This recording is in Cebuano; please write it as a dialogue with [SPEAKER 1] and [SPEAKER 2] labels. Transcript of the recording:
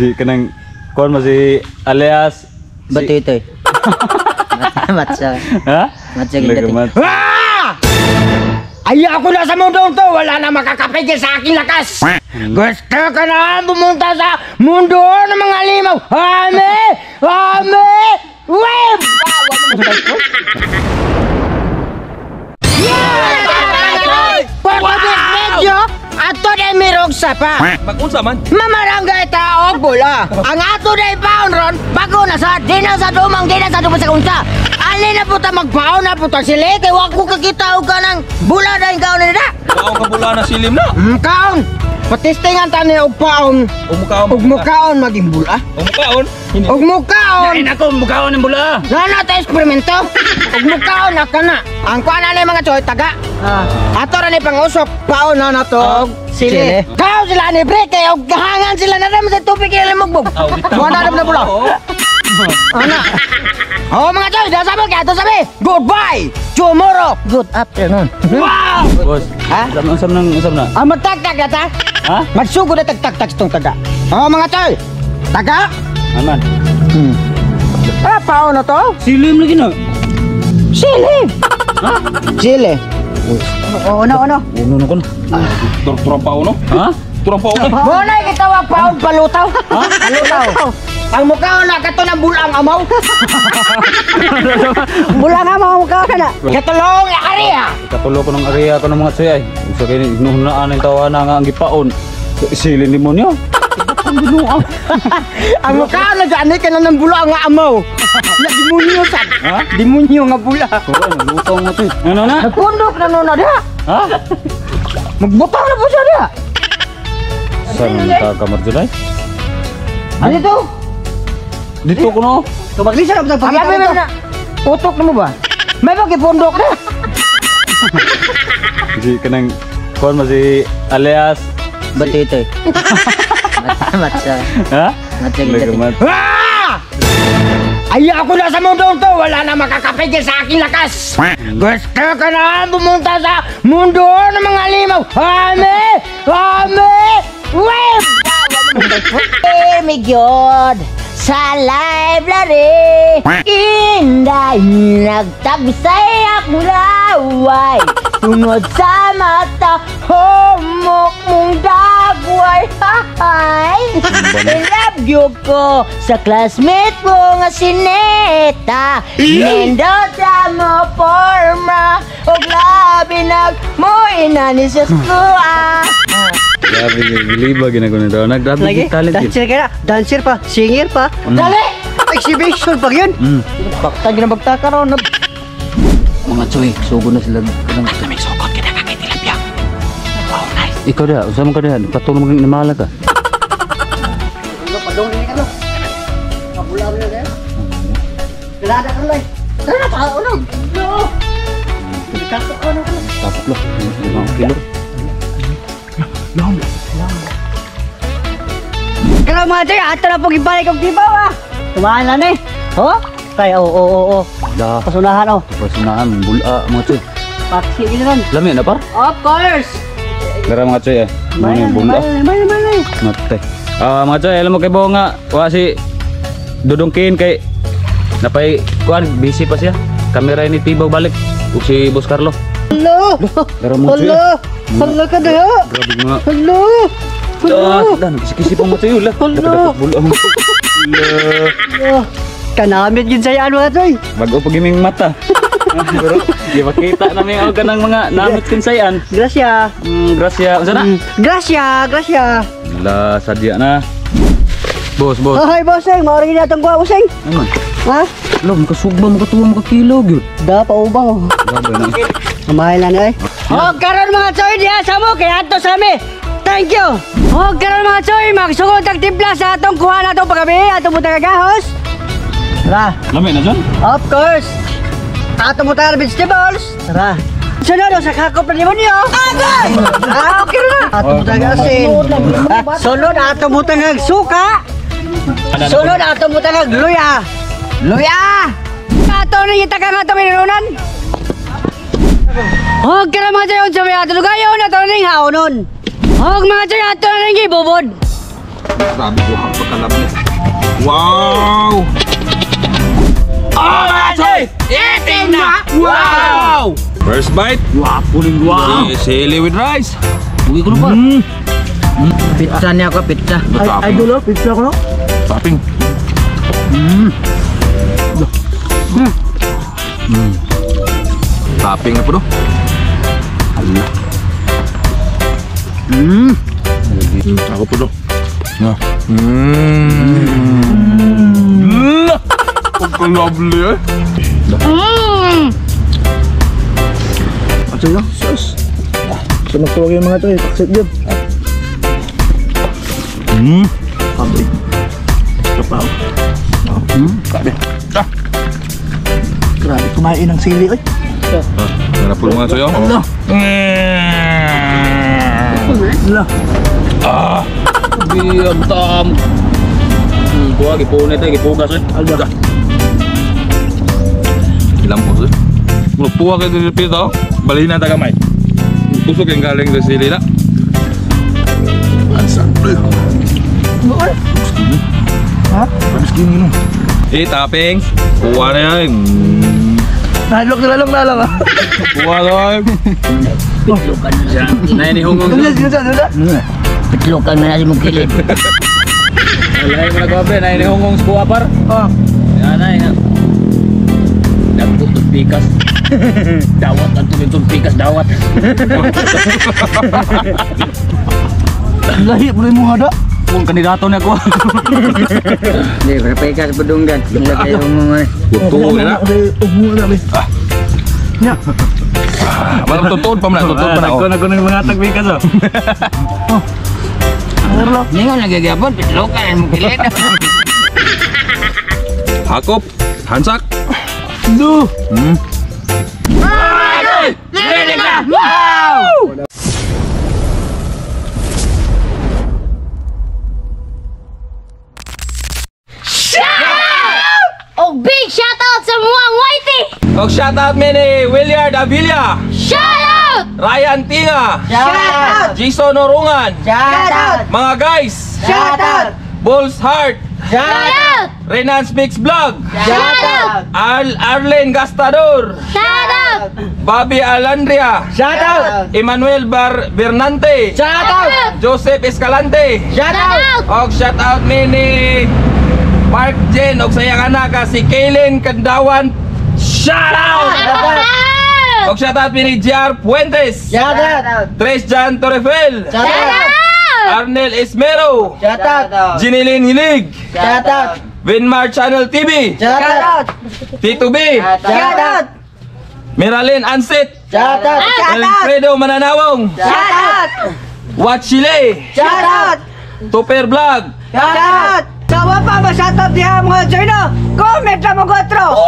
[SPEAKER 1] Si kanang kuan mo si alias si,
[SPEAKER 2] Bato ito eh. Matsa.
[SPEAKER 1] Ha?
[SPEAKER 2] Matsa gid.
[SPEAKER 1] Mat.
[SPEAKER 3] Ah! Ay, ako na sa mundong to, wala na makakapigil sa aking lakas. Gusto ko na pumunta sa mundo ng mga limaw. Ame! Ame! Web! Yeah! For this video, ato na mirog sapa.
[SPEAKER 4] Mag-unsa man?
[SPEAKER 3] Mamarangay ta og bula. Ang ato na ipaon ron, bago na sa, di na sa dumang, di na sa dumang sa unsa. Ali na puta magpaon na puta sila, kay wa ko kakita og kanang bula na yung kaon nila.
[SPEAKER 4] Kaon ka bula na silim na.
[SPEAKER 3] Kaon. Patistingan ta ni og paon.
[SPEAKER 4] O mukaon.
[SPEAKER 3] Og mukaon maging bula.
[SPEAKER 4] O mukaon.
[SPEAKER 3] Og mukaon.
[SPEAKER 1] Ay nako, mukaon ng bula.
[SPEAKER 3] Na na ta eksperimento. Og mukaon na kana. Ang kuan na ni mga choy taga. Ato ra ni pangusok paon na na to og
[SPEAKER 2] sili.
[SPEAKER 3] Kaon sila ni pre kay og gahangan sila na naman sa tubig kay mugbog.
[SPEAKER 4] Aw, bitaw.
[SPEAKER 3] Wala na na bula. Ana. Oh mga choy, dasa mo kay ato sabi. Goodbye. Tomorrow.
[SPEAKER 2] Good afternoon.
[SPEAKER 3] Wow!
[SPEAKER 1] Boss.
[SPEAKER 3] Ha?
[SPEAKER 1] Usam usam nang usam na.
[SPEAKER 3] Ah, magtagtag na ta.
[SPEAKER 1] Ha?
[SPEAKER 3] Magsugod na tagtagtag itong taga. Oh mga choy. Taga.
[SPEAKER 1] Aman.
[SPEAKER 3] Ah, paon na to.
[SPEAKER 1] Silim lagi na.
[SPEAKER 3] Sili.
[SPEAKER 1] Ha?
[SPEAKER 3] Sili.
[SPEAKER 2] Oo, ano, ano?
[SPEAKER 1] Uno na ko na.
[SPEAKER 4] Turang pa uno.
[SPEAKER 1] Ha?
[SPEAKER 4] Turang pa uno.
[SPEAKER 3] Muna kita paon palutaw. Palutaw. Ang mukha na kato ng bulang amaw.
[SPEAKER 2] Bula nga mga mukha ka na.
[SPEAKER 3] Katulong area.
[SPEAKER 1] Katulo ko ng area ko ng mga tsoy ay. Unsa kay inuhunaan ang tawa na nga ang gipaon. Silin demonyo. Ang Ginoo.
[SPEAKER 3] Ang mukha na dyan ka na ng bulang nga amaw. Na demonyo sad.
[SPEAKER 1] Ha?
[SPEAKER 3] Demonyo nga bula.
[SPEAKER 1] Kuha na lutong mo tsoy. Ano na?
[SPEAKER 3] Nagpundok na nun na diha.
[SPEAKER 1] Ha?
[SPEAKER 3] Magbutang na po siya diha.
[SPEAKER 1] Saan ta ka Marjolay?
[SPEAKER 3] Ano ito?
[SPEAKER 1] Dito ko no.
[SPEAKER 2] Tumaglisa na
[SPEAKER 3] Ang
[SPEAKER 2] pagkita
[SPEAKER 3] abi
[SPEAKER 2] nito.
[SPEAKER 3] na. Utok na mo ba? May pagipundok na.
[SPEAKER 1] Si kanang kuan mo si alias
[SPEAKER 2] Bato ito eh. Matsa.
[SPEAKER 1] Ha?
[SPEAKER 2] Matsa gid.
[SPEAKER 1] Lagi mat.
[SPEAKER 3] Ah! Ay, ako na sa mundong to, wala na makakapigil sa aking lakas. Gusto ko na pumunta sa mundo ng mga limaw. Ame! Ame! Web!
[SPEAKER 2] Eh, God sa library. Inday nagtagsay akong laway. Tungod sa mata, humok mong dagway. Hay! I love you ko sa classmate mo nga si Neta. Nindot mo forma og labi nag mo inani sa school.
[SPEAKER 1] Grabe giliba ginagawa nito. Naggrabe
[SPEAKER 5] Lagi,
[SPEAKER 1] talent yun.
[SPEAKER 5] dancer ka na. Dancer pa, singer pa.
[SPEAKER 3] Dali!
[SPEAKER 5] Exhibition pa yun.
[SPEAKER 3] Bakta, ginabagta ka ron.
[SPEAKER 1] Mga tsoy, sugo na sila. Kanang may sukot kita kay tilapia. Wow, nice. Ikaw dia, usah mo ka dia, patulong mo namala ka.
[SPEAKER 5] Padong din ka no. Kabula mo yun eh. Galada ka lang. Tara, pa, ano? No. Tapok ko na.
[SPEAKER 1] Tapok lo, 5 kilo.
[SPEAKER 5] Kaya mga tayo, ato na pong ibalik ang tibaw ah. Tumahan na eh. Oh? Kaya, oo, oo, oo.
[SPEAKER 1] Da,
[SPEAKER 5] Pasunahan oh.
[SPEAKER 1] pasunahan, bula mga tsoy.
[SPEAKER 5] Paksi yun ron.
[SPEAKER 1] Lami na par?
[SPEAKER 5] Of course.
[SPEAKER 1] Gara mga tsoy eh. Mga yung bula.
[SPEAKER 5] Mayan, mayan, mayan.
[SPEAKER 1] Matay. Ah, mga tsoy, alam mo kay Bo nga, wa si Dudong Kin kay napay kuan busy pa siya. Kamera ni Tibaw balik ug si Boss Carlo.
[SPEAKER 5] Hello.
[SPEAKER 1] Gara mga tsoy.
[SPEAKER 5] Hello. Hello ka na.
[SPEAKER 1] Grabe nga.
[SPEAKER 5] Hello.
[SPEAKER 1] Ah,
[SPEAKER 5] Hello.
[SPEAKER 1] dah kisi-kisi pa mga tsoy. Ula.
[SPEAKER 5] Hala.
[SPEAKER 1] Dapat bula. Ula.
[SPEAKER 5] Kanamit yun sa'yo, ano ka, Toy?
[SPEAKER 1] Bago pag iming mata. Pero di makita na may og kanang mga namit kinsayan.
[SPEAKER 5] Gracia.
[SPEAKER 1] Grasya. Unsa na?
[SPEAKER 5] Gracia, gracia.
[SPEAKER 1] La sadya na. Boss, boss.
[SPEAKER 5] Hoy, bossing, maoring na itong kuha, bossing.
[SPEAKER 1] Ano man?
[SPEAKER 5] Ha?
[SPEAKER 1] Lo, makasugba, makatuwa, makakilo gyud.
[SPEAKER 5] Da, paubang, oh.
[SPEAKER 1] Grabe na.
[SPEAKER 5] Mamahal na na, eh. Oh, karon mga choy, diha sa mo, kaya ato sa mi. Thank you. Oh, karon mga choy, magsugod ang timpla sa atong kuha na atong pagabi, atong butang gahos. Tara.
[SPEAKER 1] Lami na dyan?
[SPEAKER 5] Of course. Ato mo tayo vegetables. Tara. Sunod, oh, sa kakop na demonyo. Agay! Ah, okay na. Ato mo tayo asin. Ah, sunod, ato mo tayo suka. Sunod, ato mo tayo luya. Luya! Ato na yung taka nga itong inununan. Huwag ka na mga sayon sa may ato lugayon, ato na yung haonon. Huwag mga sayon, ato na yung gibubod.
[SPEAKER 4] Grabe ko ang pagkalabli. Wow! Oh, mga choy! Eating na! Wow! First bite.
[SPEAKER 1] Wapo ning wow.
[SPEAKER 4] Sili with rice.
[SPEAKER 1] Bugi ko na pa.
[SPEAKER 3] Pizza niya ako, pizza.
[SPEAKER 4] Ay,
[SPEAKER 5] Idol, pizza ko no?
[SPEAKER 4] Topping. Topping na po do. Ako po do. Na. Ang lovely eh.
[SPEAKER 5] Ano yun? Sus. Sunog yung mga to eh. Paksit yun. Sabi. Ito pa.
[SPEAKER 4] Grabe. Ah.
[SPEAKER 5] Grabe, kumain ng sili oy.
[SPEAKER 4] Sarap po mga soyo.
[SPEAKER 5] Ala. Ala.
[SPEAKER 4] Ah.
[SPEAKER 1] Biyag tam. Kuha gipunit eh, gipugas eh.
[SPEAKER 5] Ala.
[SPEAKER 4] Ilang po sir? Puwa kayo dito pito. Balhin na tagamay. Tusok yung galing sa sili na. Ansa.
[SPEAKER 5] Ha?
[SPEAKER 4] Skinny no. Eh, toppings. Kuha na yan.
[SPEAKER 5] Nalok na lang na lang ah.
[SPEAKER 4] Kuha na yan.
[SPEAKER 3] Pitlukan na siya.
[SPEAKER 1] Nay ni hungong.
[SPEAKER 5] Ano ano ano?
[SPEAKER 3] Pitlukan na si mong kilid.
[SPEAKER 1] Alay mo na ko pre, nay ni hungong sa kuha par.
[SPEAKER 5] Ah.
[SPEAKER 1] Yan ay nga. Nagputod pikas. Dawat ang tulitong pikas dawat.
[SPEAKER 5] Lahi mo mo hada.
[SPEAKER 1] Kung kandidato na ko.
[SPEAKER 3] Hindi, para pikas padunggan. Hindi kayo mga
[SPEAKER 4] Gusto na.
[SPEAKER 5] Ubo na be. Nya.
[SPEAKER 4] Malam tutod pa man, tutod pa na.
[SPEAKER 1] Nagko nagko ng mga tagpikas oh.
[SPEAKER 5] Ano
[SPEAKER 3] Hindi nga nagagapon, pitlukan na mong kilid.
[SPEAKER 4] Hakop, hansak.
[SPEAKER 5] Do.
[SPEAKER 2] Og big shoutout sa Muang Whitey!
[SPEAKER 4] Og shoutout mi ni Williard Avilla,
[SPEAKER 2] Shoutout!
[SPEAKER 4] Ryan Tinga,
[SPEAKER 5] Shout out!
[SPEAKER 4] Jason Orungan,
[SPEAKER 5] Shout out!
[SPEAKER 4] mga guys,
[SPEAKER 5] Shout out!
[SPEAKER 4] Bulls Heart,
[SPEAKER 2] Shoutout!
[SPEAKER 4] Renan Speaks Vlog,
[SPEAKER 2] Shoutout!
[SPEAKER 4] Arlen Gastador,
[SPEAKER 2] Shoutout!
[SPEAKER 4] Bobby Alandria,
[SPEAKER 5] Shout out!
[SPEAKER 4] Emmanuel Bar Bernante,
[SPEAKER 5] Shout out!
[SPEAKER 4] Joseph Escalante,
[SPEAKER 5] Shout out!
[SPEAKER 2] Shoutout!
[SPEAKER 4] og shoutout mi ni Mark Jen og sayang anak si Kaylin Kandawan. Shout out!
[SPEAKER 2] Shoutout!
[SPEAKER 4] Og shoutout mi ni JR Puentes,
[SPEAKER 5] Shout out!
[SPEAKER 4] Tres Jan Torrefel,
[SPEAKER 5] Shout out!
[SPEAKER 4] Arnel Esmero,
[SPEAKER 5] Shout out!
[SPEAKER 4] Jinilin Hilig,
[SPEAKER 5] Shout out!
[SPEAKER 4] Vinmar Channel TV,
[SPEAKER 5] Shout out!
[SPEAKER 4] Tito B,
[SPEAKER 5] Shout out!
[SPEAKER 4] Meralyn Ansit,
[SPEAKER 5] Shout out!
[SPEAKER 4] Alfredo Mananawong,
[SPEAKER 5] Shout out!
[SPEAKER 4] Watchile,
[SPEAKER 5] Shout out!
[SPEAKER 4] Tupper Vlog,
[SPEAKER 5] Shout out! Sa pa ba shout out diha mga joino? Comment lang mo gotro!